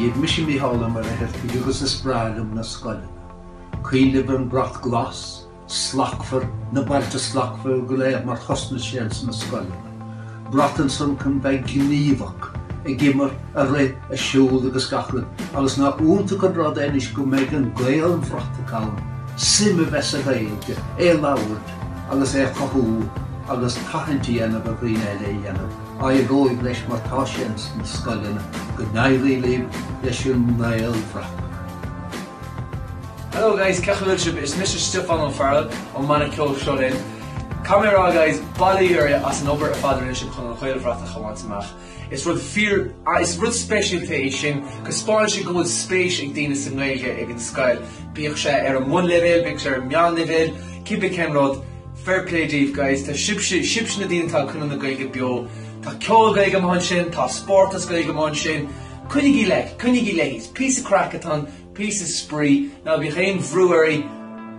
Dia daoibh, mise Mícheál Ó Muircheartaigh agus is breá liom na scoileanna. Cuimhin libh an brat glas, slachtmhar, na bailte slachtmhara go léir mar thosnaigh sé ins na scoileanna. Brat ansan chun bheith gníomhach, ag imirt, ag rith, ag siúl agus gach rud. Agus nach iontach an rud é anois go mbeidh an Gaelbhratach ann, suim a bheith sa Ghaeilge, é a labhairt agus é a chothú agus tathaint a dhéanamh ar dhaoine eile a dhéanamh. Éireoidh leis mar tá sé ins na scoileanna, go n-éirí libh leis an nGaelbhratach. Hello guys, cén chaoi a bhfuil sibh? Is mise Stiofán Ó Fearghail ón mbanna ceoil Seo Linn. Caithfidh mé a rá guys, bail ó Dhia oraibh as an obair ar fad a rinne sibh chun an Ghaelbhratach a bhaint amach. Is rud fíor, is rud speisialta é sin, taispeánann sé go bhfuil spéis ag daoine sa nGaeilge ag an scoil, bíodh sé ar an mbunleibhéal, bíodh sé ar an meánleibhéal, cibé cén rud, fair play daoibh guys, tá sibhse, sibhse na daoine atá ag coinneáil na Gaeilge beo. Tá ceol Gaeilge amuigh ansin, tá spórt as Gaeilge amuigh ansin, coinnígí leis, coinnígí léi, is píosa craic atá ann, Píosa spraoi, ná bíodh aon bhrú oraibh,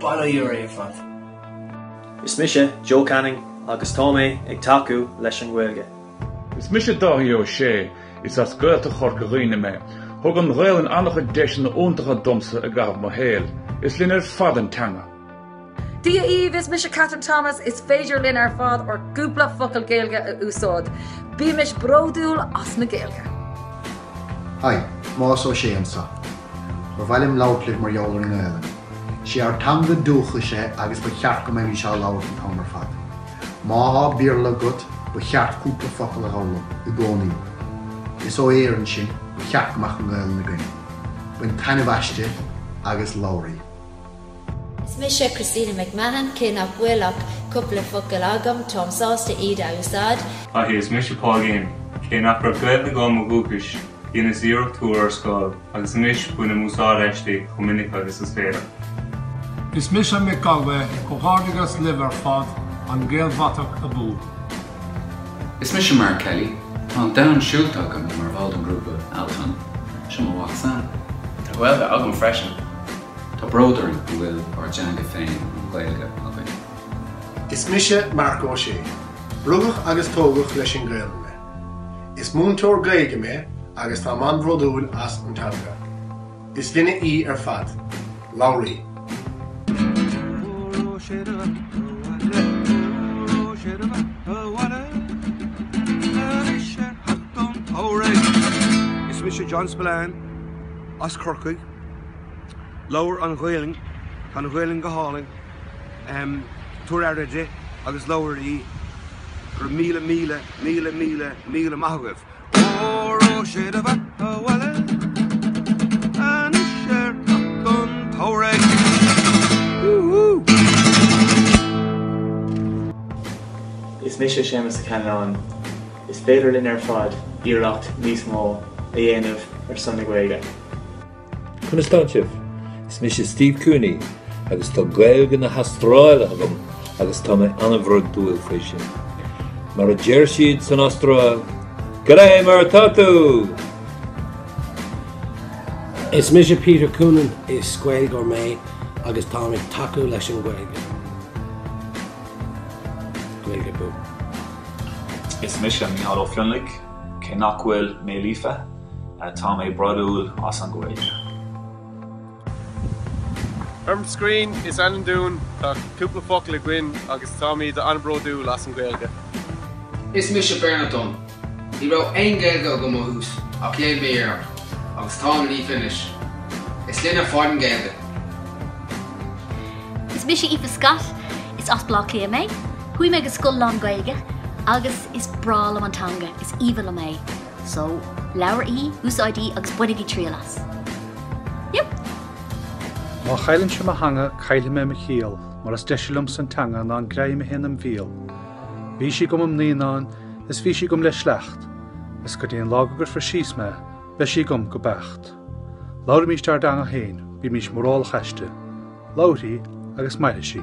bail ó Dhia oraibh ar fad. Is mise Joe Canning agus tá mé ag tacú leis an nGaeilge. Is mise Dáithí Ó Sé, is as Gaeltacht Chorca Dhuibhne mé. Thug an Ghaelainn an-chuid deiseanna iontacha domsa i gcaitheamh mo shaoil. Is linn ar fad an teanga. Dia dhaoibh, is mise Catherine Thomas, is féidir linn ar fad ár gcúpla focal Gaeilge a úsáid. Bímis bródúil as na Gaeilge. Hi, Myles Ó Sé anseo. Ba mhaith liom labhairt libh mar gheall ar an nGaelainn. 'Sé ár teanga dúchais é agus ba cheart go mbeimis á labhairt an t-am ar fad. Má thá Béarla agat, ba cheart cúpla focal a dh'fhoghlaim i gcónaí. Is ó Éirinn sinn, ba cheart go mbeadh an Ghaelainn againn. Bain taitneamh aisti agus labhair í. Is mise Christina McMahon, cé nach bhfuil ach cúpla focal agam, táim sásta iad a úsáid. Haigh, is mise Paul Geaney. Cé nach raibh Gaeilge agam ó dhúchais, dheineas iarracht úr ar scoil agus anois bainim úsáid aisti chomh minic agus is féidir. Is mise Mick Galwey, comhghairdeachas libh ar fad, an Gaelbhratach abú! Is mise Mark Kelly. Tá an domhan siúlta agam mar bhall den ghrúpa Altan. Seo mo mhac Sam. Tá Gaeilge agam freisin. Tá bród orainn go bhfuil ár dteanga féin, an Ghaeilge, againn. Is mise Marc Ó Sé. Rugadh agus tógadh leis an Ghaelainn mé. Is múinteoir Gaeilge mé agus táim an-bhródúil as an teanga. Is linne í ar fad. Labhair í. Is mise John Spillane as Corcaigh. Labhair an Ghaelainn, tá an Ghaelainn go hálainn, tabhair aire di agus labhair í, go raibh míle míle míle míle míle maith agaibh. Óró sé do bheatha abhaile anois ar theacht an tsamhraidh. Woo-hoo! Is mise Séamus Ó Ceannabháin. Is féidir linn ar fad iarracht níos mó a dhéanamh ar son na Gaeilge. Conas tá sibh? Is mise Steve Cooney agus tá Gaeilge na hAstráile agam agus tá mé an-bhródúil faoi sin. Mar a deir siad san Astráil, G'day mar atá tú! Is mise Peter Coonan, is Gaeilgeoir mé agus táim ag tacú leis an Ghaeilge. Gaeilge abú. Is mise Mícheál Ó Fionlaigh, cé nach bhfuil mé líofa, Tá mé bródúil as an Ghaeilge. Scrín is ainm dúinn, tá cúpla focal againn agus táimid an-bhródúil as an Ghaeilge. Is mise Bernard Dunne. Ní raibh aon Ghaeilge agam ó thús ach dhéan mé iarracht agus táim líofa anois. Is linn ar fad an Ghaeilge. Is mise Aoife Scott, is as Baile Átha Cliath mé. Chuaigh mé go scoil lán-Ghaeilge agus is breá liom an teanga, is aoibhinn liom é. So, labhair í, úsáid í agus bainigí triail as. Yep! Má chaillimse mo theanga caillfidh mé mo chiall, mar is deise liomsa an teanga ná an greim a théann im bhéal. Bhí sí agam im naíonáin is bhí sí agam le sleacht, is go dtí an lá go gcuirfear síos mé, beidh sí agam go beacht. Labhraímíst ár dteanga féin, bímís mórálach aisti, labhair í agus mairfidh sí.